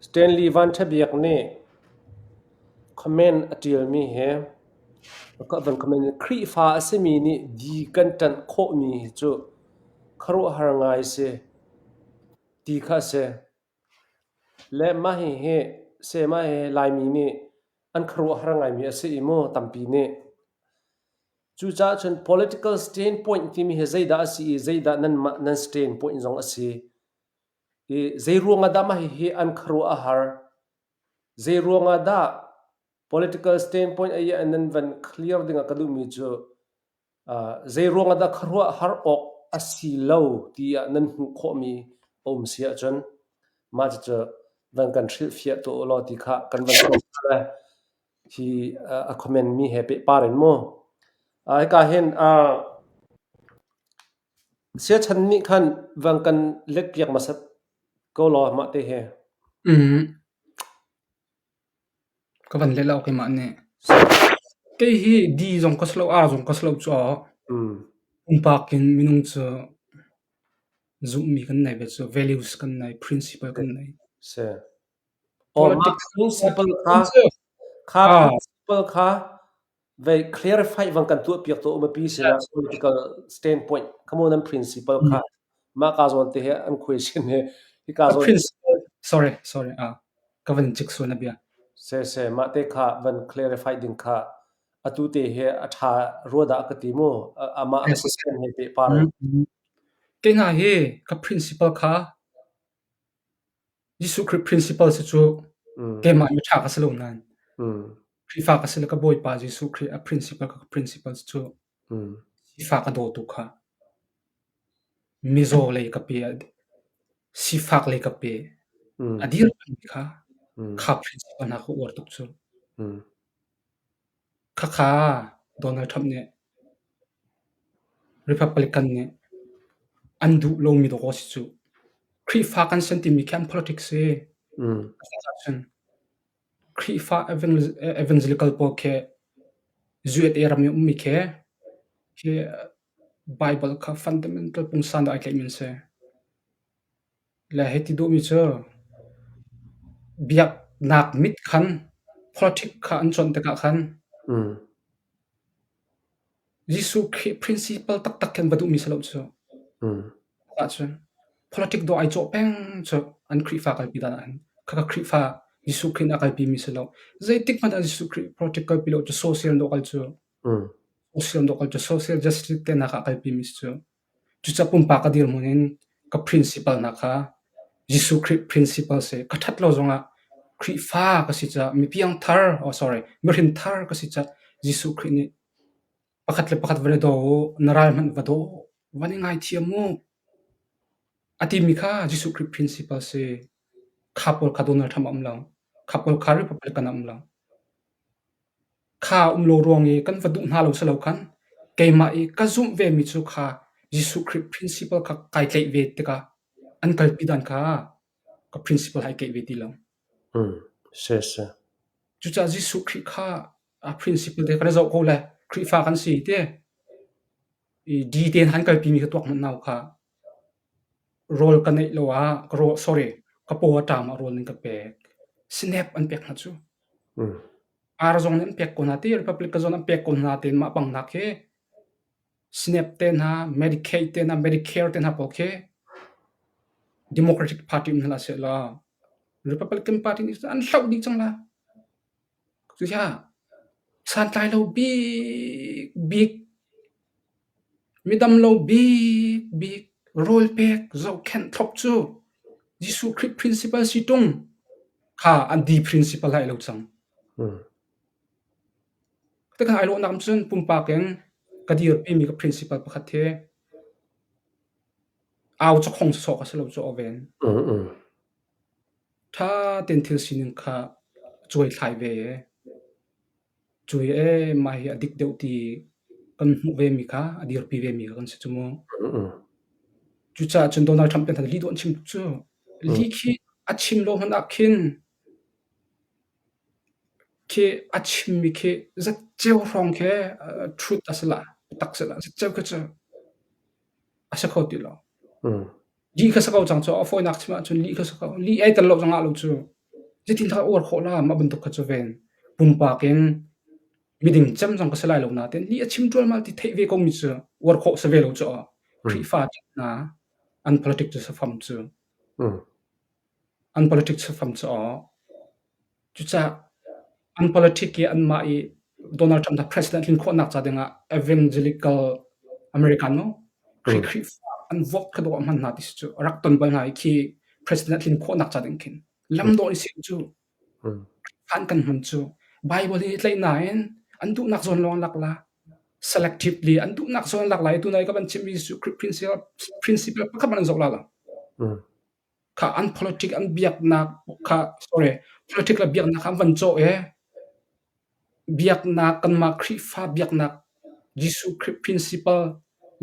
Stanley Van Ṭha Biak nih comment a ṭialmi hi ka van comment Khrihfa a simi nih di kan ṭanh khawhmi hi cu khuaruahhar ngai a si ti kha a si. Le mah hihi seh mah hi Laimi nih an khuaruahhar ngaimi a si i mu tampi nih. Cucaah cun political standpoint timi hi zeidah a si i zeidah nanmah nan standpoint zong a si. I zeiruang ah dah mah hihi an khuaruah a har? Zeiruang ah dah political standpoint a i nan van clear ding ah ka duhmi cu Zeiruang ah dah khuaruahhar awk a si lo tiah nan hmuh khawhmi a um si ahcun mah cucu van kan hrilhfiah tuah u law ti kha kan van sawm hna lai. Hi a comment mi he pehpar in mu. Hika hin siachan nih khan van kan letpiak hmasat ko law mah te hi. Ka van leh lo keimah nih. Kei hi D zong ka si lo, R zong ka si lo caah pumpak in minung cu zumhmi kan nei ve cu values kan nei, principle kan nei. Si. Aw, mah principle kha kha principle kha vei clarify van kan tuahpiak tuah umapi sinah political standpoint come on an principle kha mah ka zawn te he an question he hika zawn Principle sorry sorry ah ka van cik sual na bia. Se se mah te kha van clarify ding kha atu te he a tha rua dah ka ti mu amah a question he pe par. Kei hna hi ka principle kha Jesuh Khrih principle si cu keimah miṭha ka si lo nain Khrihfa ka si le ka Bawipa Jesuh Khrih a principle ka principle si cu sifak a dawtu kha mizaw lei ka pe, sifak lei ka pe, a dir pengmi kha kha principle hna ka uar tuk cu. Khakha Donald Trump nih Republican nih an duh lomi dawh a si cuh. Khrihfa kan si an timi khi an politics si. Ahcun Khrihfa evangelical pawl khi USA ram i ummi khi khi Bible kha fundamental pungsan dah ai tlaihmi an si. Le hei ti duhmi cu biaknak mit khan politics kha an cuanh tikah khan Jesuh Khrih principle taktak khi an va duhmi si lo cu. Ahcun politics dawh ai cawh peng cu an Khrihfa kalpi dan ahhin khakha Khrihfa Jesuh Khrih nih a kalpimi si lo. Zeitik hmanh ah Jesuh Khrih politics kalpi lo cu social dawh kal cu social dawh kal cu social justice tenak ah kalpimi si cu. Cucaah pumpak ka dirhmun in ka principle hna kha Jesuh Khrih principle si. Ka ṭhat lo zongah Khrihfa ka si caah mi piangthar, oh sorry, mihrin thar ka si caah Jesuh Khrih nih pakhat le pakhat van i daw u, na ral hmanh va daw, van i ngaithiam u a timi kha Jesuh Khrih principle si. Kha pawl kha Donald Trump a um lo. Kha pawl kha Republican a um lo. Kha um lo ruang i kan va duh hna lo si lo khan keimah i ka zumh vemi cu kha Jesuh Khrih principle kha kai tlaih ve tikah an kalpi dan kha ka principle hai keih ve ti lo. Si si. Cucaah Jesuh Khrih kha a principle te kan i zoh ko le Khrihfa kan si te i D te han kalpimi kha tuak hmanh nau kha rawl ka neih lo ah ka rawl sorry ka paw a ṭam ah rawl nan ka pek. Snap an pek hna cu. Ar zong nih an pek ko hna ti Republican zong an pek ko hna tein mah bang hna khi Snap te hna, Medicaid te hna, Medicare te hna pawl khi Democratic Party um hna seh law Republican Party nih an hloh dih cang la. Cucaah santlai lo bik bik midam lo bik bik rawl pek zohkhenh thlop cu Jesuh Khrih principle si ṭung kha an di principle hai lo cang. Tikhan ai lawhnak cun pumpak in ka dirpimi ka principle pakhat hi au cakhong sawsawh ka si lo cu aw-ven. Ṭha tein thil sining kha cuaithlai ve i cui ee mah hi a dik deuh ti kan hmuh vemi kha a dirpi vemi kha kan si cu mu. Cucaah cun Donald Trump te lih dawh an chim tuk cu. Lih khi a chim lo hmanh ah khin khi a chimmi khi zatceo hrawng khi truth a si la, biatak si la, zatceo khi cu a si kho ti lo. Lih kha si ko cang cu a fawinak chim ahcun lih kha si ko. Lih ai tel lo zongah lo cu. Zeitindah uar khawh la mah bantuk kha cu ven. Pumpak in miding cem zong ka si lai lo nain lih a chim ṭualmal ti theih ve komi cu uar khawh si ve lo cu aw. Khrihfa hna an politic cu safam cu. An politic safam cu aw. Cucaah an politic i anmah i Donald Trump hna president tlin khawhnak ca dingah evangelical American no Khrih Khrihfa an vote kha dawh hman hna ti si cu a rak ton bal hna i khi president tlin khawhnak ca ding khin lam dawh i sin cu an kan hman cu Bible hi tlaih nain an duhnak zawn lawng lak la selectively an duhnak zawn lak lai tu nai ka van chimmi cu Khrih principle principle pakhat man an zoh la lo. Kha an politic an biaknak kha sorry politic le biaknak kha an van cawh i biaknak kanmah Khrihfa biaknak Jesuh Khrih principle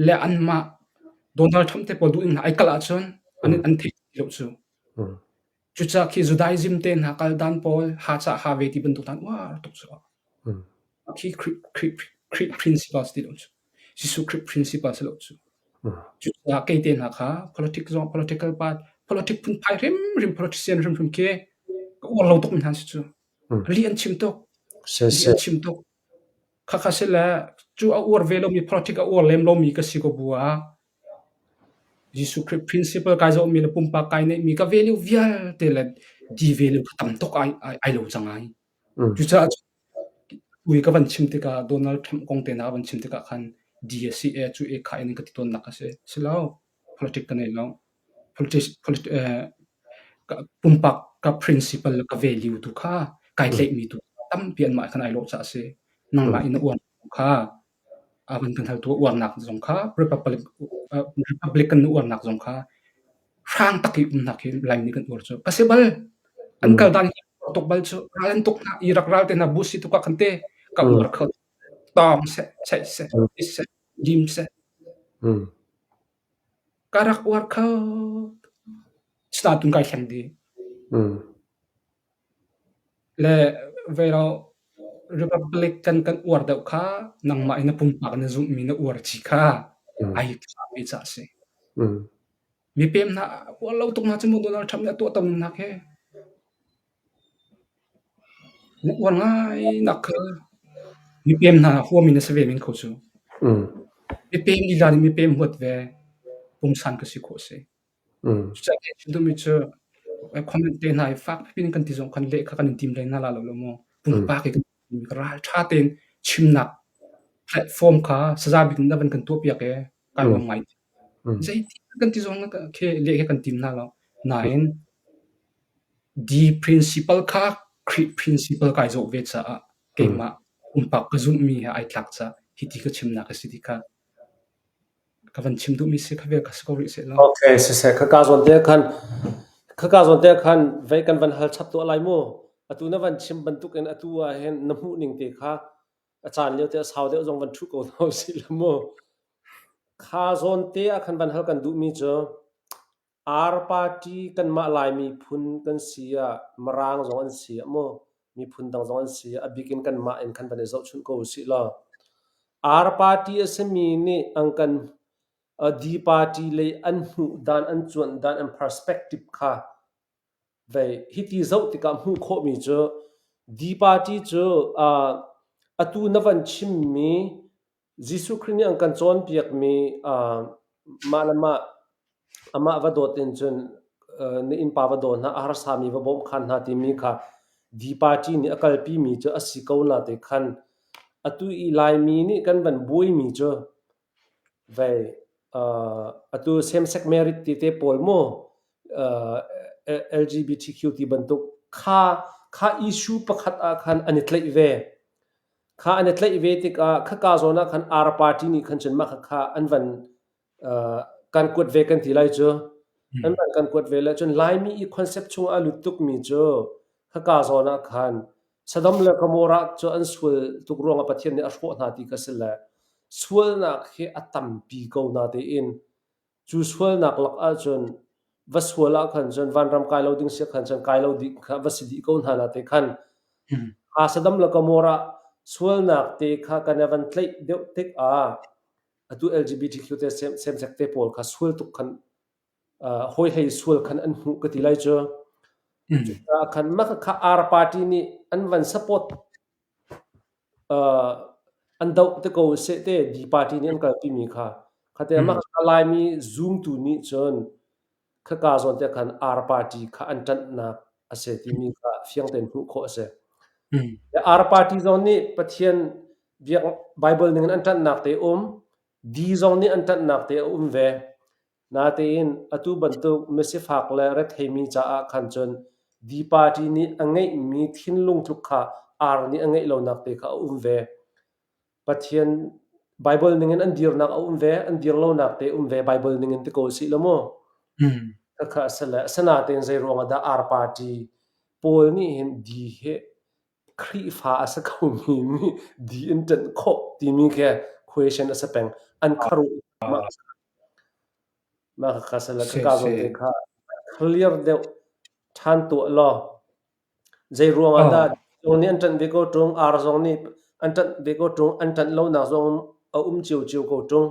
le anmah Donald Trump te pawl duh in ai kalh ahcun an an theih ti lo cu. Cucaah khi Judaism te hna kal dan pawl ha cah ha ve ti bantuk hna uar tuk cu. Khi Khrih Khrih Khrih principle si ti lo cu. Jesuh Khrih principle si lo cu. Cucaah kei te hna kha politic zong political part politic phunphai hrimhrim politician hrimhrim khi ka uar lo tuk mi hna si cu. Lih an chim tuk. Lih an chim tuk. Khakha si le cu a uar ve lomi politic a uar lem lomi ka si ko bu ah Jesuh Khrih principle kai zohmi le pumpak kai neihmi ka value vialte le di value kha tam tuk ai, ai, ai lo cang ai. Cucaah Ui ka van chim tikah Donald Trump kong te hna ka van chim tikah khan D a si e cu e kha in ka ti tawnnak a si. Si lo, politic ka nei lo. Politics, polit, eh, ka, pumpak ka principle le ka value tu kha kai tlaihmi tu tampi anmah khan ai lawh caah a si. Nangmah in na uar kha a van kan haltu uarnak zong kha Republic, uh, Republican na uarnak zong kha hrang tak i umnak hi Laimi kan uar cu. Ka si bal. An kal dan hi tuk bal cu. Ral an tuk hna. Iraq ral te hna Bush si tuk ah khan te ka uar kho. Tawng seh, cheih seh, is seh, dim seh. Ka rak uar kho. Sinain kai thleng dih. Le velo Republican kan uar deuh kha nangmah in na pumpak na zumhmi na uar ci kha ai thlahmi ca a si. Mipem hna uar lo tuk hna cu mu Donald Trump nih a tuahto ning nak hi. Na uar ngai nak kha mipem hna huami na si ve men kho cu. Mipem lila nih mipem huat ve pungsan ka si khawh si. Cucaah ka chim duhmi cu comment te hna hi fak pipi in kan ti zong khan leh kha kan in tim hlei hna la lo lo maw. Pumpak i kan ralṭha tein chimnak platform kha saza bik in na van kan tuahpiak i kai lawm ngai. Zeiti kan ti zong khi leh hi kan tim hna lo. Nain D principle kha Khrih principle kai zawh ve caah keimah pumpak ka zumhmi he ai tlak caah hiti ka chimnak a si ti kha Ka van chim duhmi si kha vel kha si ko rih seh law. Okay, siseh khaka zawn te khan khaka zawn te khan vei kan van hal chap tuah lai mu. Atu na van chim bantuk in atu ah hin na hmuh ning te kha a caan lio te a sau deuh zong van ṭhu ko hna usih la mu. Kha zawn te ah khan van hal kan duhmi cu Ar party kanmah Lai miphun kan si ah Mirang zong an si ah mu miphun dang zong an si ah a bik in kanmah in khan van i zohchunh ko usih law Ar party a simi nih an kan D party lei an hmuh dan an cuanh dan an perspective kha vei hiti zoh tikah hmuh khawhmi cu D party cu atu na van chimmi Jesuh Khrih nih an kan cawnpiakmi mah le mah amah va dawt in cun na innpa va daw hna, a harsami va bawmhkhan hna timi kha D party nih a kalpimi cu a si ko na te khan atu i Laimi nih kan van buaimi cu vei atu same-sex marriage ti te pawl mu LGBTQ ti bantuk kha kha issue pakhat ah khan an i tlaih ve. Kha an i tlaih ve tikah khaka zawn ah khan ar party nih khan cun mah khakha an van kan kuat ve kan ti lai cu. An van kan kuat ve le cun Laimi i concept chung ah a lut tukmi cu khaka zawn ah khan Sodom le Gomorrah cu an sual tuk ruangah Pathian nih a hrawh hna ti kha si le sualnak hi a tampi ko na tein Cu sualnak lak ahcun va sual ah khan cun vanram kai lo ding si khan cun kai lo dih kha va si dih ko hna na te khan ha Sodom le Gomorrah sualnak te kha kan i van tlaih deuh tik ah atu LGBTQ te same sex te pawl kha sual tuk khan hawi hlei sual khan an hmuh ka ti lai cu. Cucaah khan mah kha R party nih an van support an doh te ko seh te D party nih an kalpimi kha. Khate mah kha Laimi zumtu nih cun khaka zawn te khan R party kha an ṭanhnak a si timi kha fiang tein hmuh khawh a si. R party zong nih Pathian biak Bible ning in an ṭanhnak te um, D zong nih an ṭanhnak te a um ve. Natein atu bantuk misifak le retheimi caah khan cun D party nih a ngeihmi thinlung tluk kha R nih a ngeih lonak te kha a um ve. Pathian Bible ningin an dirnak a um ve, an dir lonak te um ve Bible ningin ti ko sih law mu. Khakha a si le asinain zei ruangah dah R party pawl nih hin D hi Khrihfa a si komi nih D in ṭanh khawh timi khi question a si peng. An kharuh mah mah khakha si le khaka zawn te kha clear deuh ṭhan tuah law zei ruangah dah zong nih an ṭanh ve ko ṭung, ar zong nih an ṭanh ve ko ṭung, an ṭanh lonak zong a um ciocio ko ṭung.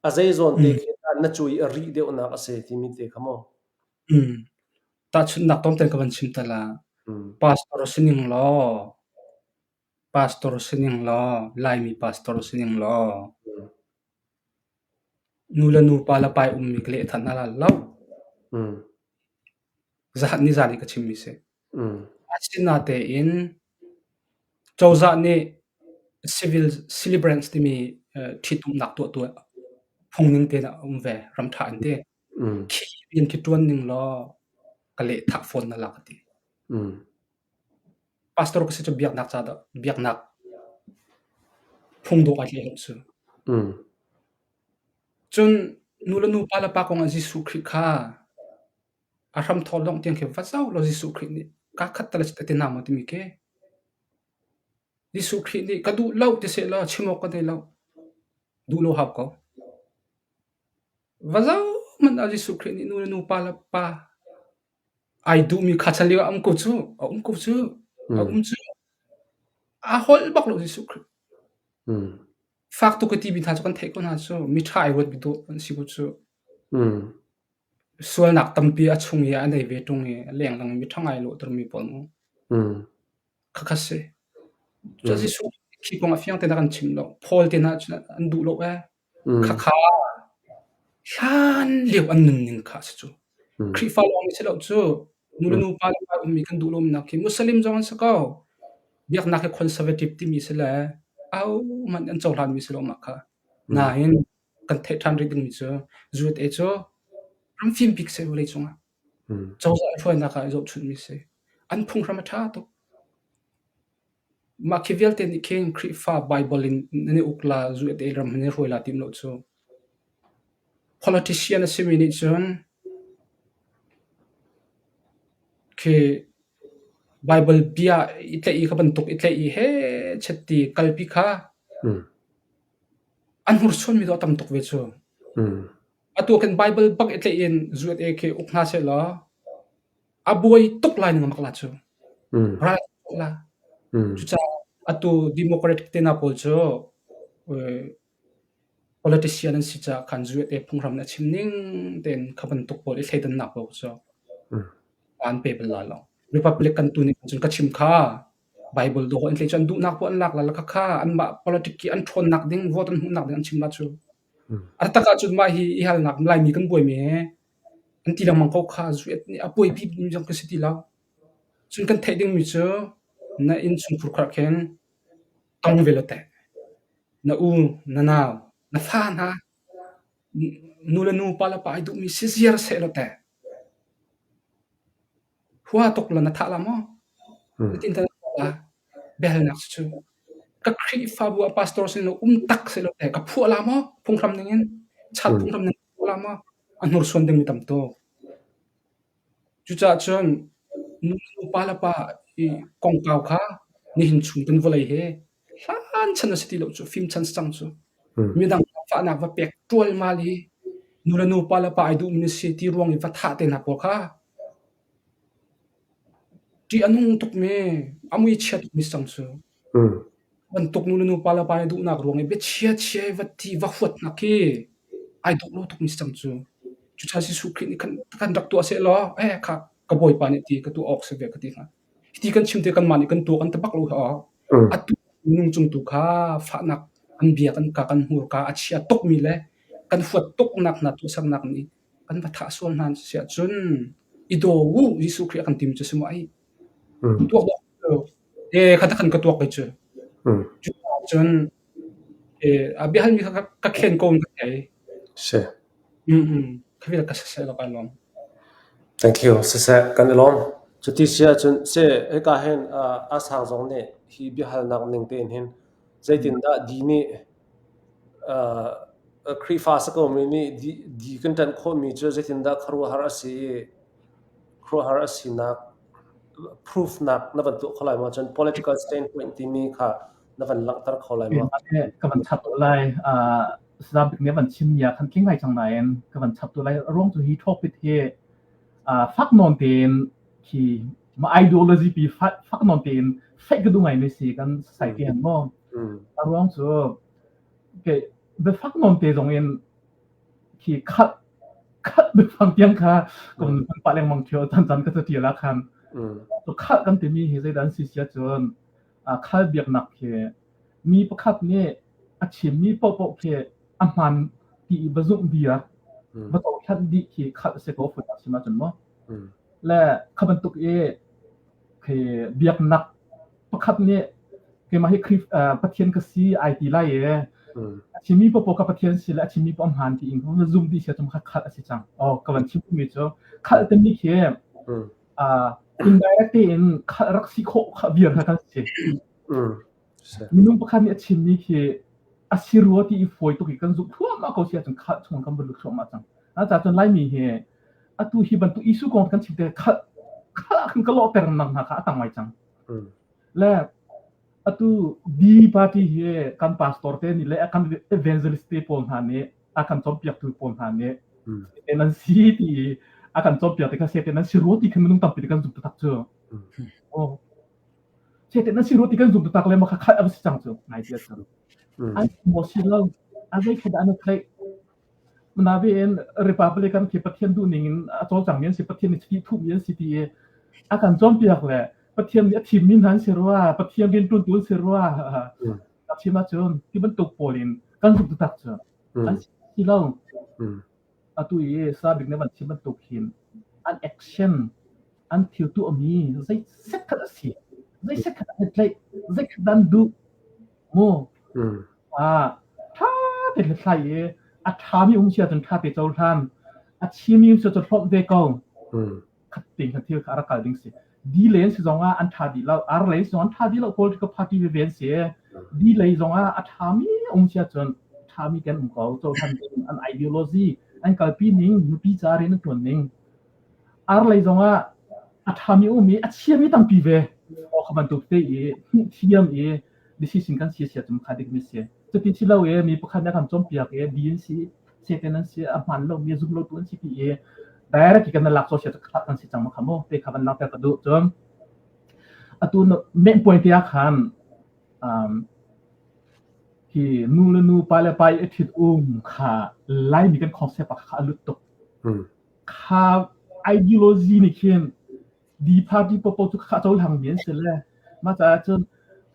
A zei zawn te khi dah na cui a rih deuhnak a si timi te kha mu. Tahchunhnak tlawmte ka van chim ta la. Pastor sining law, pastor sining law, Laimi pastor sining law, nu le nu pa le pai ummi ka leh than hna la lo. Zahan nizan i ka chimmi si. Asinatein cozah nih civil celebrants timi ṭhitumnak tuahtu phungning tein a um ve, ram ṭha in ti. Khi rian khi ṭuan ning law ka leh thah fawn na la ka ti. Pastor ka si cu biaknak ca dah biaknak phung dawh ai tleh lo cu. Cun nu le nu pa le pa kong ah Jesuh Khrih kha a hramthawk dongh tiang khi va zoh law Jesuh Khrih nih kaa khat tal a ti hna maw timi khi Jesuh Khrih nih ka duh lo ti sehlaw chim awk ka nei lo. Duh lo hau ko. Va zoh hmanh ah Jesuh Khrih nih nu le nu pa le pa ai duhmi kha chan lio ah a um ko cu, a um ko cu, a um cu. Aa holh bak lo Jesuh Khrih. Fak tuk i timi hna cu kan theih ko hna cu. Miṭha ai ruat mi dawh an si ko cu. Sualnak tampi a chung i a nei ve ṭung i a lenglang in miṭha ngai lawhtermi pawl mu. Khakha si. Cun Jesuh khi kong a fiang tein a kan chim lo. Paul te hna cun an duh lo ee. Khakha hlan lio an nunning kha a si cu. Khrihfa lawng si lo cu. Nu le nu pa le pa ummi kan duh lonak khi Muslim zong an si ko. Biaknak hi conservative timi si le ahohmanh an cohlanmi si lo mah kha. Nain kan theih ṭhan rih dingmi cu USA cu ram fim bik si vawleicung ah. Cozah hruainak ah i zohchunhmi si. An phunghram a ṭha tuk. Mah khi vialte nih khin Khrihfa Baibal in nan i uk la, USA ram nan i hruai la tim lo cu. Politician a simi nih cun khi Baibal bia i tlaih i kha bantuk i tlaih i heh ti kalpi kha an hnursuanmi dawh a tam tuk ve cu. Atu ah khin Baibal bak i tlaih in USA khi uk hna sehlaw a buai tuk lai ning mak la cu. Ral tuk la. Cucaah atu Democratic te hna pawl cu politician an si caah khan USA phunghram nih a chim ning tein kha bantuk pawl i thleidannak pawl cu an pe bal lai lo. Republican tu nih cun ka chim kha Bible dawh an tlei cu an duhnak poah an lak la khakha anmah politic ki an ṭhawnnak ding vote an hmuhnak ding an chim la cu. A tak ahcun mah hi i halnak Laimi kan buaimi he an ti lengmang ko kha zuet nih a buaipi mi zong ka si ti lo. Cun kan theih dingmi cu na innchungkhur khar khin tong ve law teh. Na u, na nau, na fa hna, nu le nu, pa le pa ai duhmi si ziar seh law teh. Hua tuk law na thah la maw? Cutin na tuah la. Biahalnak cu ka Khrihfabu ah pastor sin um tak sehlaw teh ka phuah la maw? Phunghram ningin chat phunghram ning ka phuah la maw? A hnursuan dingmi tam tuk. Cucaah cun nu le nu, pa le pa i kongkau kha nihin chung kan vawlei hi hlan chan a si ti lo cu, fim chan si cang cu. Midang fahnak va pek ṭualmal i nu le nu, pa le pa ai duhmi na si ti ruang i va thah te hna pawl kha ṭih a nung tukmi, a mui chia tukmi si cang cu. Bantuk nu le nu, pa le pa i duhnak ruang i biachia chia i va ti va huatnak khi ai dawh lo tukmi si cang cu. Cucaah Jesuh Khrih nih khan kan rak tuah sehlaw, eh kha. Ka bawipa nih ti ka tuah awk si ve ka ti hna. Hiti kan chim te kanmah nih kan tuah kan ti bak lo hi awk. Atu minung cung tu kha fahnak kan bia kan ka kan hmurka a chia tukmi le kan huat tuknak hna tuahsernak nih kan va thah sual hna si ahcun i daw u Jesuh Khrih a kan timi cu si maw ai. Tuak dawk e kha khan ka tuak kei cu. Cun a biahalmi kha ka khen ko in ka thei. Si. Kha vial ka siseh lo kai lawm. Thank you. Siseh kan i lawm. Cuti si ahcun si hika hin a sang zong nih hi biahalnak ning tein hin zeitindah di nih Khrihfa si komi nih di kan ṭanh khawhmi cu zeitindah khuaruahhar a si i khuaruahhar a sinak proof nak na van tuah kho lai maw? Cun political standpoint timi kha na van langhter kho lai maw? Ka van chap lai. Islamic nih van chim mi ah khan tling ngai cang nain ka van chap tu lai. Ruang cu hi topic hi fak nawn tein khi ma ideology pi fak nawn tein fake ka duh ngai mi si kan society han mo. A ruang cu ke biafak nawn te zong in khi khat khat biafang tiang kha kun kan pah lengmang thio chan chan ka tial ah khan to khat kan timi hi zeidan si sia cun khal biaknak khi mi pakhat nih a chimmi paohpaoh khi a hmaan ti i va zumh dir va cohlan dih khi khalh a si ko fawi tak chim ahcun maw le kha bantuk i khi biaknak pakhat nih keimah hi Khrih Pathian ka si ai ti lai i a chimmi paohpaoh ka Pathian si le a chimmi paoh a hmaan ti in va zum dih sia cu kha khalh a si cang. Oh ka van chim mi cu khalh timi khi indirect tein khalh rak si khawh kha viar kha kan si. Minung pakhat nih a chimmi khi a si rua ti i fawi tuk i kan zumh thluahmah ko si ahcun khalh chung kan van lut thluahmah cang. Cucaah cun Laimi hi atu hi bantuk issue kong kan chim tikah khalh khalh ah khan ka lawhter nak hna kha a tam ngai cang. Le atu D party hi kan pastor te nih le kan evangelist te pawl hna nih a kan cawnpiaktu pawl hna nih Satan an si ti i a kan cawnpiak tikah Satan an si rua ti khan minung tampi kan zumh taktak cu. Oh. Satan an si rua ti kan zumh taktak le mah kha khalh a va si cang cu ngai ti a cang. An maw si lo a zei kha dah an theih Nain Republican khi Pathian duhning in a cawlcangmi an si, Pathian nih chiti thuhmi an si ti i a kan cawnpiak le Pathian nih a thimmi hna an si rua, Pathian rianṭuantu an si rua. A chim ahcun ti bantuk pawl in kan zumh taktak cu an si lo. Atu i Sabik nih van chim bantuk hin an action an thil tuahmi zei set khat a si, zei set khat an tlaih, zei khat an duh mu. Ah, ṭha te hlathlai i a ṭhami um si ahcun ṭha te cohlan, a chimi um si ahcun hlawmh ve ko. Khat tein kha thil kha a rak kal ding si. Di lei an si zong ah an ṭha dih lo, ar lei zong an ṭha dih lo, political party veve an si. Di lei zong ah a ṭhami um si ahcun ṭhami kan um ko. Cohlan ding an ideology, an kalpi ning, mipi ca rian an ṭuan ning. Ar lei zong ah a ṭhami um i a chiami tampi ve. Aw kha bantuk te i hmuh thiam i decision kan si sia cum kha dik mi si. Cuti si lo i mi pakhat nih a kan cawnpiak i bi an si, seten an si, a hmaan lo mi, zum lo tu an si ti i direct kan lak caw sia cu khat kan si cang ma kha mu te kha van langhter ka duh. Cun atu main point te ah khan um, hi nu le nu pa le pa i a ṭhit um kha Laimi kan concept ah kha a lut tuk. Kha ideology nih khin D party popo cu kha cohlang mi an si le mah caah cun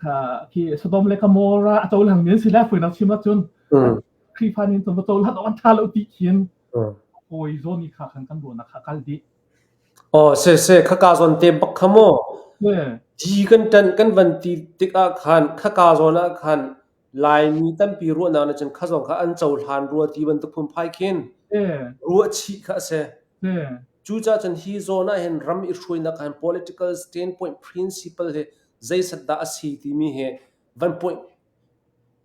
kha khi Sodom le Gomorrah a cohlang mi an si le fuinak chim ahcun Khrihfa nih cun va cohlan awk an ṭha lo ti khin hawi zawn i kha khan kan ruahnak kha kal dih. Oh se se khaka zawn te bak kha mu. Di kan ṭan kan van ti tikah khan khaka zawn ah khan Laimi tampi ruahnak nih cun kha zong kha an cohlan rua ti bantuk phunphai khin ruah chih kha a si. Cucaah cun hi zawn ah hin ram i hruainak ah hin political standpoint principle hi zeiset dah a si timi hi van point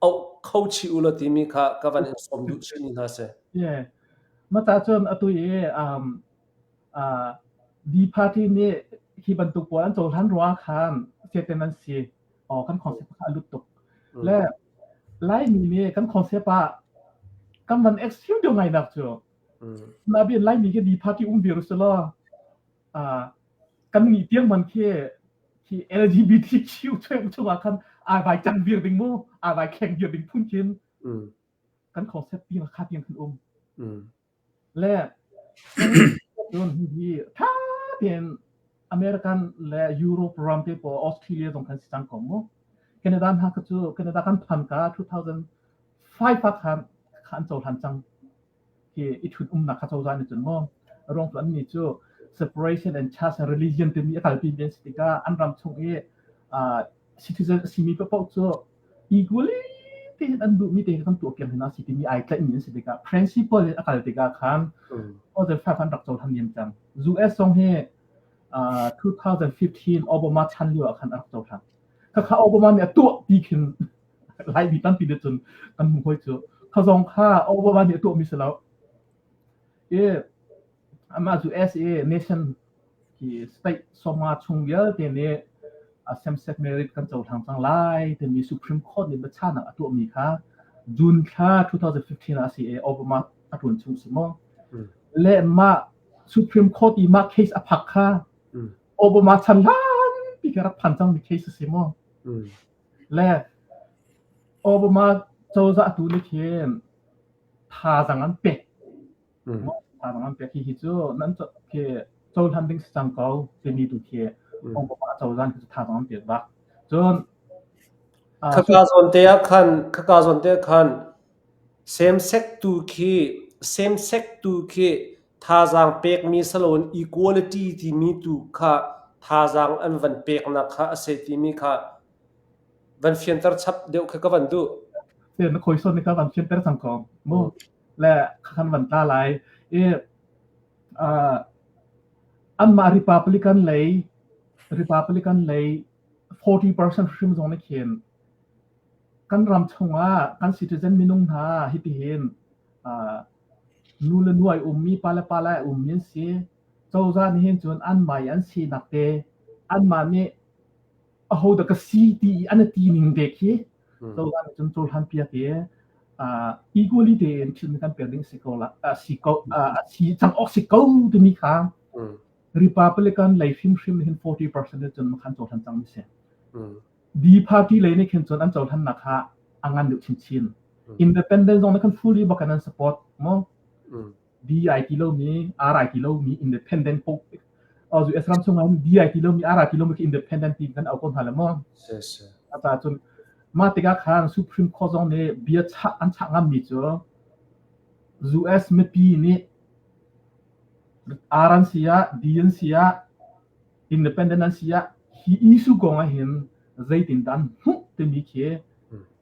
auh kho chih u law timi kha ka van in sawm duh chihmi hna si. Mah ca cun atu i um, uh, D party nih hi bantuk pawl an cohlan ruangah khan Satan an si. Aw kan concept kha a lut tuk. Le Laimi nih kan concept ah kan van extreme deuh ngai nak cu. Nabi Laimi khi di party um vir usulaw kan nih tiang man khi khi LGBTQ chung chungah khan ai vai cang vir ding mu ai vai kheng vir ding phun khin kan concept tiang kha tiang khan um. Le cun hi ṭha te. tein American le Europe ram te pawl Australia zong kan si cang ko mu. Canada hna kha cu Canada kan phan ka 2005 ah khan kha an cohlan cang. Hi i ṭhut umnak kha cozah nih cun maw ruang cu annih cu separation and church and religion timi a kalpi mi an si tikah an ram chung i uh, citizen a simi paohpaoh cu equally tein an duhmi te kan tuah piak hna si timi ai tlaihmi an si tikah principle in a kal tikah khan 2005 an rak cohlan niam cang. US zong hi uh, 2015 Obama chan lio ah khan a rak cohlan. Khakha Obama nih a tuah ti khin Laimi tampi nih cun kan hmuh hoi cu. Kha zong kha Obama nih a tuahmi si lo. I amah cu SA nation hi state sawmnga chung vialte nih same-sex marriage kan cohlang cang lai timi Supreme Court nih biachahnak a tuahmi kha June thla 2015 ah a si i Obama a ṭuan chung si maw? Le mah Supreme Court i mah case a phak kha Obama chan hlanpi kha rak phan cangmi case a si maw? Le Obama cozah tu nih khin thazaang an pek. Thazaang an pek. Hihi cu nan khi cohlan ding si cang ko timi tu khi Obama cozah nih thazaang an pek bak. Cun Khaka zawn te ah khan khaka zawn te ah khan same sex tu khi same sex tu khi thazaang pekmi saloin equality timi tu kha thazaang an van peknak kha a si timi kha van fianter chap deuh kha ka van duh. Na khoi son ka van fianter cang ko mu le khan van tla lai i anmah Republican lei Republican lei 40% hrim zong nih khin kan ram chungah kan citizen minung hna hitihin Nu le nu ai ummi, pa le pa lai a ummi an si. Cozah nih hin cun anmah i an sinak te, anmah nih ahodah ka si ti i an i ti ning te khi cozah nih cun cohlan piak i uh, equally tein thil kan pek ding si ko la si ko si cang awk si ko timi kha Republican lei hrimhrim hin 40% nih cun khan cohlan cang mi si. D party lei nih khin cun an cohlannak kha a ngan deuh chinchin. Independent zong nih khan fully bak in an support mu. D ai ti lomi, R ai ti lomi independent po US ram chung ah D ai ti lomi, R ai ti lomi khi independent ti kan au ko hna le mu. Ata cun mah tikah khan Supreme Court zong nih bia chah an chah ngammi cu US mipi nih R an si ah D an si ah independent an si ah hi issue kong ah hin zeitindah an hmuh timi khi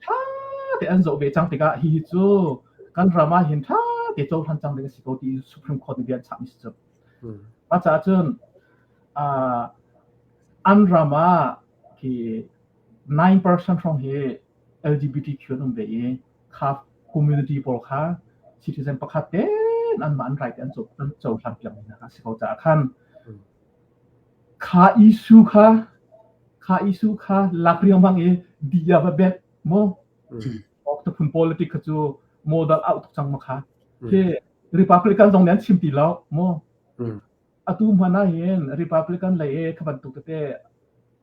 ṭha te an zoh ve cang tikah hihi cu kan ram ah hin ṭha te cohlan cang ding a si ko ti Supreme Court nih bia an chahmi si cu. Mah caah cun an ram ah khi 9% hrawng hi LGBTQ an um ve i kha community pawl kha citizen pakhat tein anmah an right an cohlan piak mi hna kha a si ko caah khan Kha issue kha kha issue kha lak riangmang i di a va bet mu. Awk politic kha cu model out tuk cang ma kha. Khi Republican zong nih an chim ti lo mu. Atu hmanh ah hin Republican lei i kha bantuk tete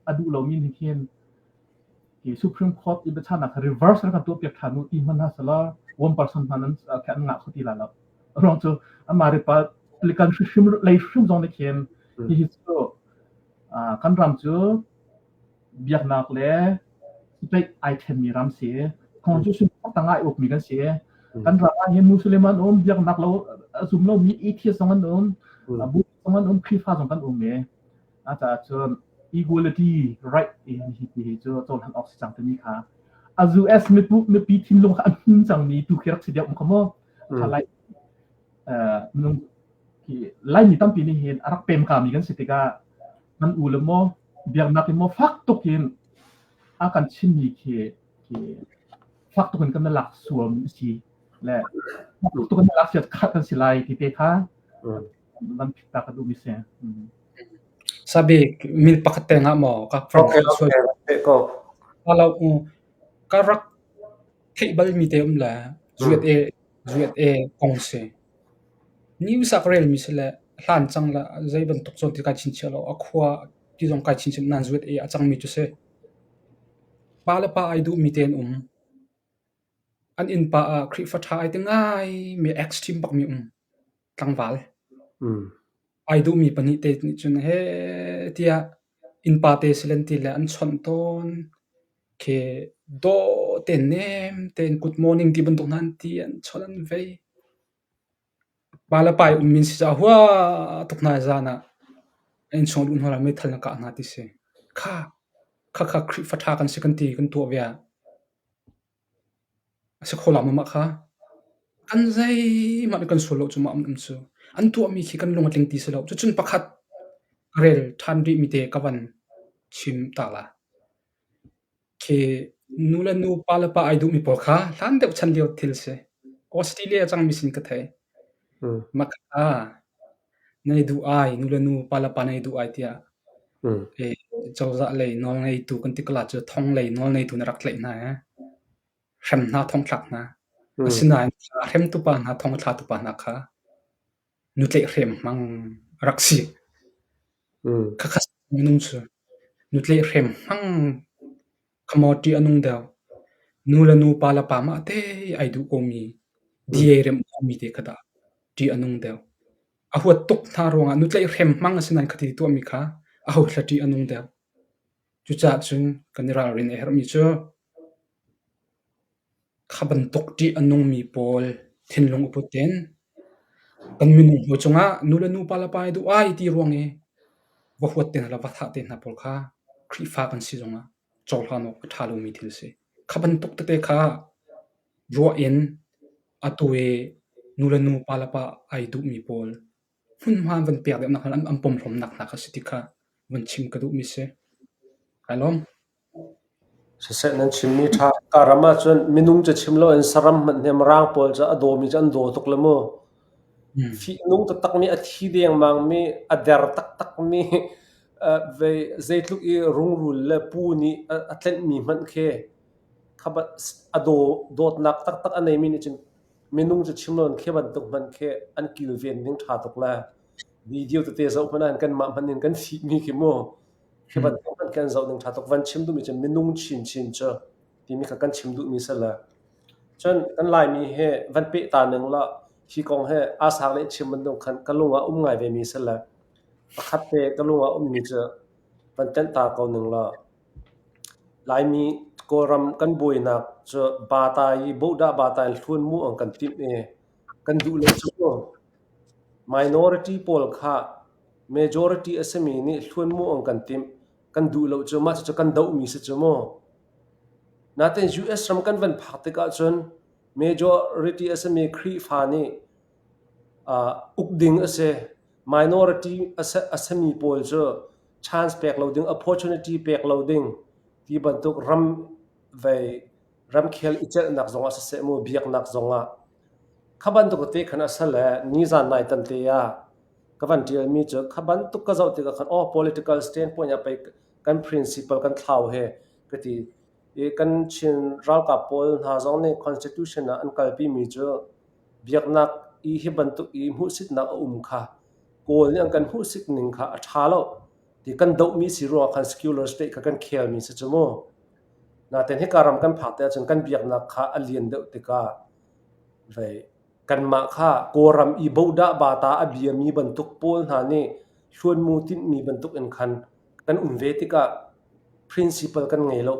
a duh lomi nih khin hi Supreme Court i biachahnak kha reverse rak kan tuah piak ṭhan u ti hmanh hna selaw 1% hmanh an an ngah kho ti lai lo. Ruang cu amah Republican hrimhrim lei hrim zong nih khin hihi cu kan ram cu biaknak le state ai ṭhenmi ram si. Constitution tang ah ai ukmi kan si. Kan ram ah hin Muslim an um, biaknak lo a zum lomi atheist zong an um, Buddhist zong an um, Khrihfa zong kan um i A caah cun equality right in hi ti hi cu cohlan awk si cang timi kha a US mipi thinlung kha a hmin cangmi tu khi rak si deuh kha mu. Kha lai minung khi Laimi tampi nih hin a rak pem kami kan si tikah kan u le maw biaknak in maw fak tuk in a kan chimmi khi khi fak tuk in kan lak suam si le fak tuk in lak siat khat kan si lai ti te kha van phit ta ka duhmi si. Sabik min pakhat te ngah maw ka Okay, okay, ko. Alo ka rak theih bal mi te um le zuat e zuat e kong si. News ah ka rel mi si le hlan cang la zei bantuk zawn ti kai chinchiah lo a khua ti zong kai chinchiah nan zuat e a cang mi cu si. Pa le pa ai duh mi te an um. An innpa ah Khrihfa ṭha ai ti ngai mi extreme bak mi um. Tlangval. Ai duhmi pahnihte nih cun heh tiah innpa te si len ti le an chawnh tawn. Khi dawh tein nem tein good morning ti bantuk hna an ti, an chawnh an vei. Pa le pa i ummi an si caah hua tuk hna i zan ah an innchung a luh hnu ah meithal in a kah hna ti si. Kha, khakha Khrihfa ṭha kan si kan ti kan tuah ve ah A si kho la maw mah kha? Kan zeihmanh kan sual lo cu mah an um cu. An tuahmi khi kan lung a tling ti si lo. Cucun pakhat ka rel ṭhan rihmi te ka van chim ta la. Khi nu le nu, pa le pa ai duhmi pawl kha hlan deuh chan lio thil si. Australia cangmi sin ka thei. Mah kha nan i duh ai, nu le nu, pa le pa nan i duh ai tiah cozah lei nawlngeitu kan ti kala cu thong lei nawlngeitu na rak tlaih hna ee. Hrem hna, thongthlak hna. Asinain hremtu pa hna, thong a thlatu pa hna kha nu tlaihhrem hmang a rak si. Khakha minung cu nu tlaihhrem hmang kha maw ṭih a nung deuh. Nu le nu, pa le pa mah te ai duh komi, di ai remh komi te kha dah ṭih a nung deuh. A huat tuk hna ruangah nu tlaihhrem hmang a si nain khati tuahmi kha aho thla ṭih a nung deuh. Cucaah cun kan i ralrin a herhmi cu kha bantuk ṭih a nungmi pawl thinlung a put in kan minung hawi cungah nu le nu, pa le pa i duh ai ti ruang i va huat te hna le va thah te hna pawl kha Khrihfa kan si zongah cohlan awk a ṭha lomi thil a si. Kha bantuk tete kha ruah in atu i nu le nu, pa le pa ai duhmi pawl hmunhma an van pek deuhnak hna an pomhlawmnak hna kha si ti kha van chim ka duhmi si. Kai lawm. Siseh nan chimmi ṭha. Ka ram ahcun minung cu chim loin saram hmanh hi Mirang pawl cu a dawmi cu an daw tuk le mu. Fihnung taktakmi, a thi dengmangmi, a der taktakmi, zeitluk i rungrul le pu nih a tlenhmi hmanh khi a dawtnak taktak a neimi nih cun minung cu chim loin khi bantuk hmanh khi an kilven ding ṭha tuk le video tete zoh hmanh ah kanmah hmanh in kan fihmi khi mu. Khi bantuk hmanh khi an zoh ding ṭha tuk. Van chim duhmi cu minung chinchin cu timi kha kan chim duhmi si le cun kan Laimi hi van peh ta ning law hi kong hi aa sang nih chim bantuk khan ka lung ah um ngai vemi si le pakhat te ka lung ah ummi cu van tenh ta ko ning law Laimi Kawlram kan buainak cu bata i bohdah bata in hlun mu ang kan timh i kan duh lo cu minority pawl kha majority a simi nih hlun mu ang kan timh kan duh lo cu mah cucu kan dohmi si cu mu. Natin US ram kan van phak tikah cun majority a simi Khrihfa nih uh, uk ding a si. Minority a simi pawl cu chance pek lo ding, opportunity pek lo ding ti bantuk ram vei ramkhel i celhnak zongah siseh mu biaknak zongah kha bantuk te khan a sal le nizan nai tan te ah ka van ṭialmi cu kha bantuk ka zoh tikah khan aw political standpoint ah pei kan principle kan thlau he ka ti i kan Chin ralkap pawl hna zong nih constitution ah an kalpimi cu biaknak i hi bantuk i hmuhsitnak a um kha Kawl nih an kan hmuhsit ning kha a ṭha lo ti kan dohmi si ruangah khan secular state kha kan khelmi si cu mu. Nain hika ram kan phak te ahcun kan biaknak kha a lian deuh tikah vei kanmah kha Kawlram i bodah bata a biami bantuk pawl hna nih hluanmu tinhmi bantuk in khan kan um ve tikah principle kan ngei lo.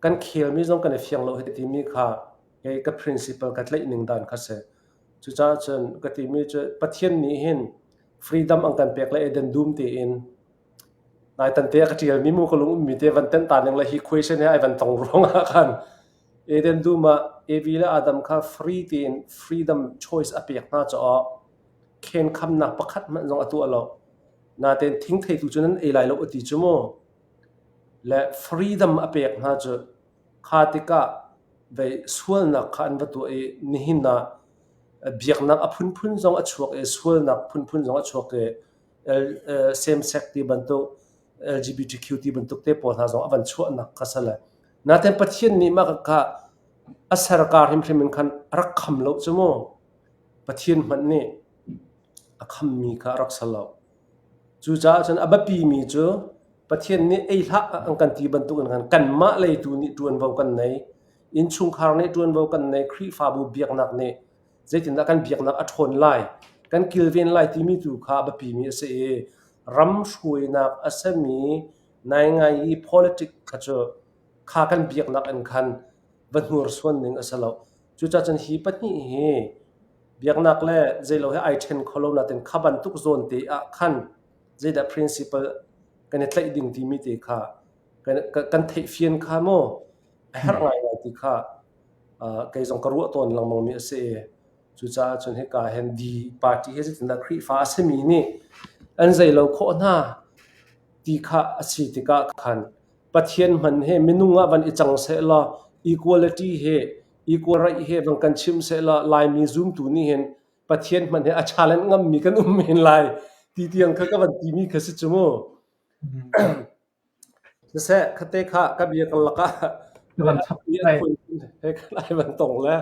Kan khelmi zong kan i fiang lo hei timi kha kei ka principle ka tlaih ning dan kha si. Cucaah cun ka timi cu Pathian nih hin freedom an kan pek le Eden dum tiin naitan te a ka ṭialmi mu ka lung ummi te van tenh ta ning le hi question he ai van tong ruangah khan Eden dum ah Evi le Adam kha free tein freedom choice a pek hna caah khenkhamnak pakhat hmanh zong a tuah lo. Natein thingthei tu cu nan ei lai lo a ti cu mu. Le freedom a pek hna cu kha tikah vei sualnak kha an va tuah i nihin ah biaknak a phunphun zong a chuak i sualnak phunphun zong a chuak i same sex ti bantuk LGBTQ ti bantuk te pawl hna zong a van chuahnak kha si le natein Pathian nih mah kha a serka hrimhrim in khan a rak kham lo cu mu. Pathian hmanh nih a khammi kha a rak si lo. Cucaah cun a biapimi cu Pathian nih ei hlah an kan ti bantuk in khan kanmah lei tu nih ṭuanvo kan nei. Innchungkhar nih ṭuanvo kan nei. Khrihfabu biaknak nih zeitindah kan biaknak a ṭhawn lai? kan kilven lai timi tu kha a biapimi a si i ram hruainak a simi naingai i politic kha cu kha kan biaknak in khan va hnursuan ding a si lo. Cucaah cun hi pahnih hi biaknak le zeilo he ai ṭhen kho lo nain kha bantuk zawn te ah khan zeidah principle kan i tlaih ding timi te kha kan theihfian kha maw a herh ngaingai ti kha kei zong ka ruah tawn lengmangmi a si i cucaah cun hika hin D party hi zeitindah Khrihfa a simi nih an zeilo khawh hna ti kha a si tikah khan Pathian hman he minung ah van i cang sehlaw equality he equal right he van kan chim sehlaw Laimi zumtu nih hin Pathian hman he a challenge ngammi kan um men lai ti tiang kha ka van timi kha si cu mu. Siseh, khate kha ka bia kan lakah Ka van chap lai. he kan ai van tong le.